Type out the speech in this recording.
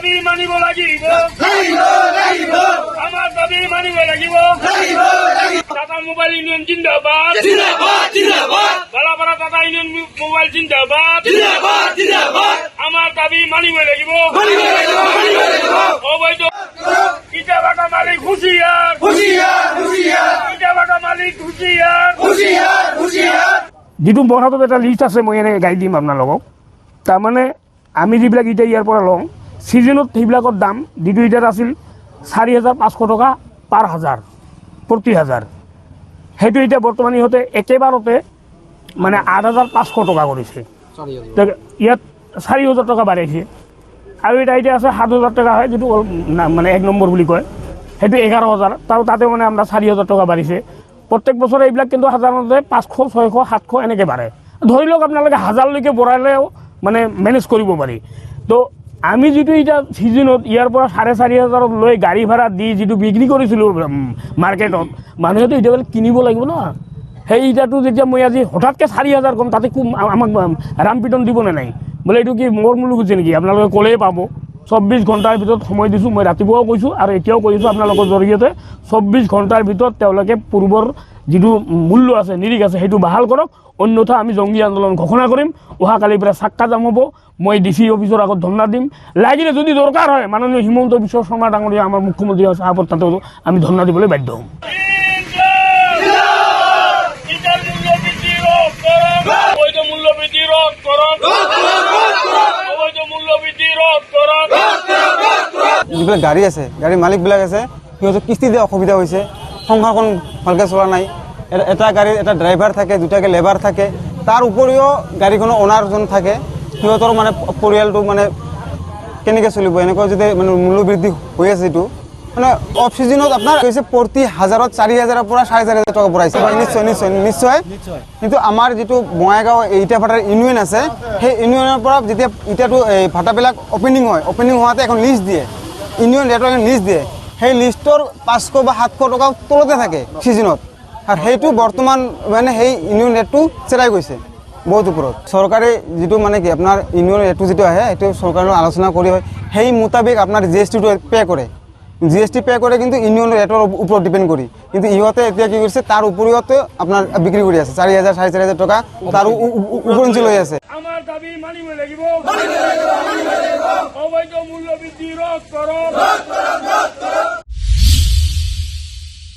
দাবী মানিব লাগিব। আমাৰ দাবী মানিব লাগিব। টাটা মোবাইল ইউনিয়ন জিন্দাবাদ। বালাপাৰা টাটা ইউনিয়ন মোবাইল জিন্দাবাদ। আমাৰ দাবী মানিব লাগিব। অবৈধ ইটা ভাটা মালিক হুঁশিয়াৰ, ইটা ভাটা মালিক হুঁশিয়াৰ। যিটো মোৰ হাতত এটা লিষ্ট আছে, মই এনেকৈ গাই দিম আপোনালোকক। তাৰমানে আমি যিবিলাক ইটা ইয়াৰ পৰা লওঁ, ছিজনত সেইবিলাকৰ দাম যিটো ইটাত আছিল 4500 টকা পাৰ হাজাৰ, প্ৰতি হাজাৰ, সেইটো এতিয়া বৰ্তমান ইহঁতে একেবাৰতে মানে 8500 টকা কৰিছে। ইয়াত 4000 টকা বাঢ়াইছে। আৰু এটা এতিয়া আছে 7000 টকা হয়, যিটো মানে 1 নম্বৰ বুলি কয়, সেইটো 11,000। তাৰ তাতে মানে আপোনাৰ 4000 টকা বাঢ়িছে। প্ৰত্যেক বছৰে এইবিলাক কিন্তু সাধাৰণতে 500, 600, 700 এনেকৈ বাঢ়ে। ধৰি লওক আপোনালোকে হাজাৰলৈকে বঢ়ালেও মানে মেনেজ কৰিব পাৰি। তো আমি যিটো এতিয়া ছিজনত ইয়াৰ পৰা 4500ত লৈ গাড়ী ভাড়া দি যিটো বিক্ৰী কৰিছিলোঁ মাৰ্কেটত, মানুহেতো এতিয়া কিনিব লাগিব ন। সেই ইটাটো যেতিয়া মই আজি হঠাৎকৈ 4000 ক'ম, তাতে আমাক ৰামপিটন দিবনে নাই? বোলে এইটো কি মোৰ মুলুক হৈছে নেকি? আপোনালোকে ক'লেই পাব। 24 ঘণ্টাৰ ভিতৰত সময় দিছোঁ। মই ৰাতিপুৱাও কৈছোঁ আৰু এতিয়াও কৈছোঁ আপোনালোকৰ জৰিয়তে, 24 ঘণ্টাৰ ভিতৰত তেওঁলোকে পূৰ্বৰ যিটো মূল্য আছে, নিৰিখ আছে, সেইটো বাহাল কৰক। অন্যথা আমি জংগী আন্দোলন ঘোষণা কৰিম। অহাকালিৰ পৰা চাক্কা জাম হ'ব। মই ডি চি অফিচৰ আগত ধৰ্ণা দিম। লাগিলে যদি দৰকাৰ হয়, মাননীয় হিমন্ত বিশ্ব শৰ্মা ডাঙৰীয়া, আমাৰ মুখ্যমন্ত্ৰী চাহাবৰ তাতো আমি ধৰ্ণা দিবলৈ বাধ্য হ'ম। ইটাৰ মূল্য বৃদ্ধি ৰোধ কৰক। অবৈধ মূল্য বৃদ্ধি ৰোধ কৰক। অবৈধ মূল্য বৃদ্ধি ৰোধ কৰক। যিবিলাক গাড়ী আছে, গাড়ীৰ মালিকবিলাক আছে, সিহঁতক কিস্তি দিয়া অসুবিধা হৈছে। সংসাৰখন ভালকৈ চলা নাই। এটা গাড়ীৰ এটা ড্ৰাইভাৰ থাকে, দুটাকৈ লেবাৰ থাকে, তাৰ উপৰিও গাড়ীখনৰ অ'নাৰজন থাকে। সিহঁতৰ মানে পৰিয়ালটো মানে কেনেকৈ চলিব, এনেকুৱা যদি মানে মূল্য বৃদ্ধি হৈ আছে? এইটো মানে অফ ছিজনত আপোনাৰ হৈছে প্ৰতি হাজাৰত 4000ৰ পৰা 4500 টকা বঢ়াইছে। নিশ্চয়, নিশ্চয়, নিশ্চয়। কিন্তু আমাৰ যিটো বঙাইগাঁও ইটা ভাটাৰ ইউনিয়ন আছে, সেই ইউনিয়নৰ পৰা যেতিয়া ইটাটো এই ভাটাবিলাক অ'পেনিং হয়, অ'পেনিং হোৱাতে এখন লিষ্ট দিয়ে, ইউনিয়ন ৰেটৰ এখন লিষ্ট দিয়ে। সেই লিষ্টৰ 500 বা 700 টকা তলতে থাকে ছিজনত। আৰু সেইটো বৰ্তমান মানে সেই ইউনিয়ন ৰেটটো চেৰাই গৈছে বহুত ওপৰত। চৰকাৰে যিটো মানে কি আপোনাৰ ইউনিয়ন ৰেটটো যিটো আহে, সেইটো চৰকাৰৰ লগত আলোচনা কৰি হয়। সেই মোতাবেক আপোনাৰ জি এছ টিটো পে' কৰে, জি এছ টি পে' কৰে, কিন্তু ইউনিয়ন ৰেটৰ ওপৰত ডিপেণ্ড কৰি। কিন্তু ইহঁতে এতিয়া কি কৰিছে, তাৰ উপৰিওতে আপোনাৰ বিক্ৰী কৰি আছে 4000, 4500 টকা, তাৰ উপৰঞ্চি লৈ আছে। আমাৰ দাবী মানিব লাগিব। অবৈধ মূল্য বৃদ্ধি ৰোধ কৰক।